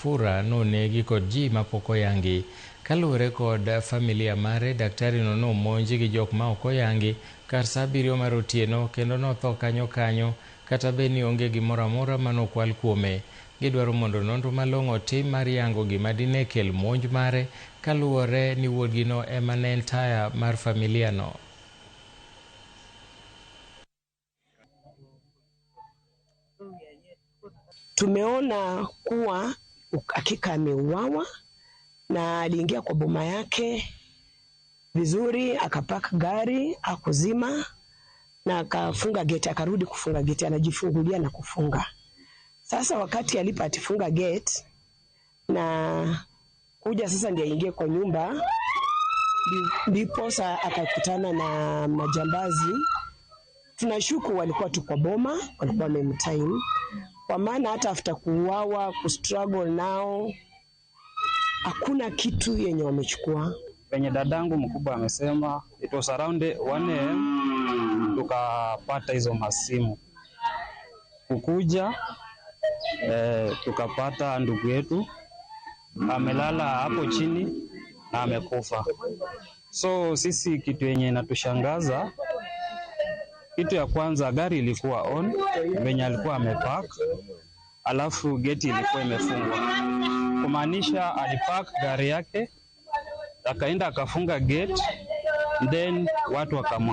Fura nonegi kod ji mapok oyangi. Kaluwore kod familia mare, daktari no nomonji gi jok ma ok oyangi kar saa 7 mar otieno kendo notho kanyo kanyo kata bed ni onge gimoro amora manokwal kuome. Gidwaro mondo nonro malong'o otim mar yango gima dine kel monj mare kaluwore ni wuodgino ema ne en taya mar familia no. Tumeona kuwa hakika ameuawa na aliingia kwa boma yake vizuri, akapaka gari akuzima na akafunga geti, akarudi kufunga geti, anajifungulia na kufunga. Sasa wakati alipo atifunga gate na kuja sasa ndiye aingie kwa nyumba, ndiposa akakutana na majambazi. Tunashuku walikuwa tu kwa boma, walikuwa wamemtime, kwa maana hata after kuuawa kustruggle nao hakuna kitu yenye wamechukua. Penye dadangu mkubwa amesema it was around 1 am tukapata hizo masimu kukuja, tukapata ndugu yetu amelala hapo chini na amekufa. So sisi kitu yenye inatushangaza, kitu ya kwanza gari ilikuwa on venye alikuwa amepark, alafu geti ilikuwa imefungwa, kumaanisha alipark gari yake akaenda akafunga gate, then watu wakamwa